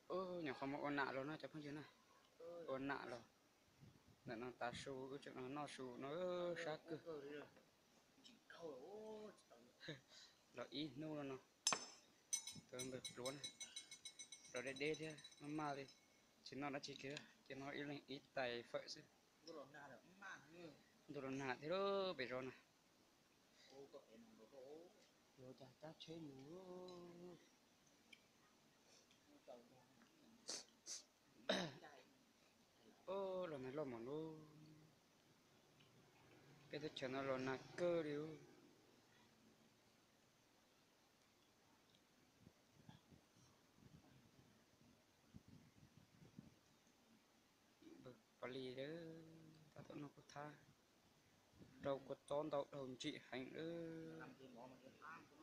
Nyuam qhuav mus ua nam los no cov phooj ywg na, ua nam los. Ntawm no tav su wb tseem noj su no, sab kawg. Los ib hnub no, tus npawg pluav na, los deb deb thiab maj maj li, tsis noj dab tsi kiag, ces noj ib leeg ib tais fawm xwb. Ntuj los nag thiab pem zos na. Yuav cas cab tsheb mus. Los nag loj mus lub, peb teb chaws no los nag kawg li. Pov li, tab tom noj kuv thab, rau kua txob ntau dhau ntsim heev lawm.